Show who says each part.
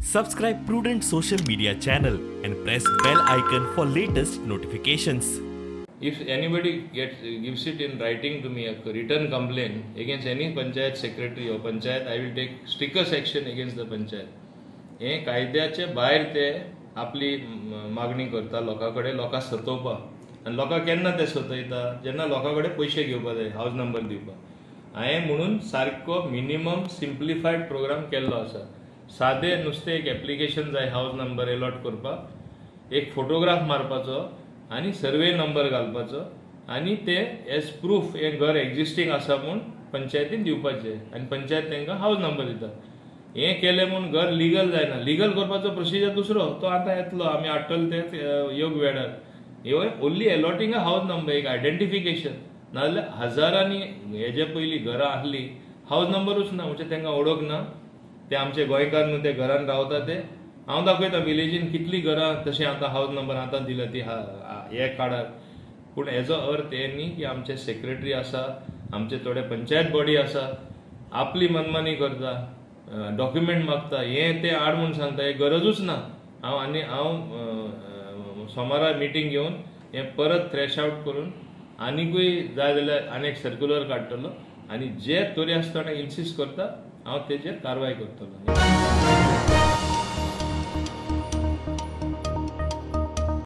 Speaker 1: Subscribe Prudent Social Media channel and press bell icon for latest notifications.
Speaker 2: If anybody gives it in writing to me, a written complaint against any panchayat secretary or panchayat, I will take strictest action against the panchayat. हे कायद्याचे भायर ते आपली मागणी करता लोकां कडेन, लोकां सतोवपाक. आनी लोकां केन्ना ते सतयता? जेन्ना लोकां कडेन पयशे घेवपा जाय, हावज नंबर दिवपाक. हांवें म्हणून सारको मिनिमम सिम्प्लिफायड प्रोग्राम केल्लो आसा. सादें नुस्तें एक एप्लिकेशन जाय हावज नंबर एलॉट करपाक, एक फोटोग्राफ मारपाचो आनी सर्वे नंबर घालपाचो आनी ते एज प्रूफ हें घर एक्झिस्टींग आसा म्हूण पंचायतीन दिवपाचें आनी पंचायत तांकां हावज नंबर दिता. हें केलें म्हूण घर लिगल जायना. लिगल करपाचो प्रोसिजर दुसरो, तो आतां येतलो, आमी हाडटले ते योग्य वेळार. हे only allotting a house number, एक आयडेंटिफिकेशन. नाजाल्यार हजारांनी हेजे पयलीं घरां आहलीं, हावज नंबरूच ना, म्हणजे तांकां ओळख ना. ते आमचे गोंयकार न्हू, ते घरान रावता ते. हांव दाखयता विलेजीन कितलीं घरां तशें आतां हावज नंबर आतां दिला ती हे काडार. पूण हेजो अर्थ हे न्ही की आमचे सेक्रेटरी आसा, आमचे थोडे पंचायत बॉडी आसा, आपली मनमानी करता, डॉक्युमेंट मागता, हें तें आड म्हूण सांगता. हें गरजूच ना. हांव आनी हांव सोमारा मिटींग घेवन हें परत थ्रेश आवट करून आनिकूय जाय जाल्यार आनी एक सर्क्युलर काडटलो आनी जे तरी आसतना इन्सिस्ट करता हांव तेजेर कारवाय करतलो.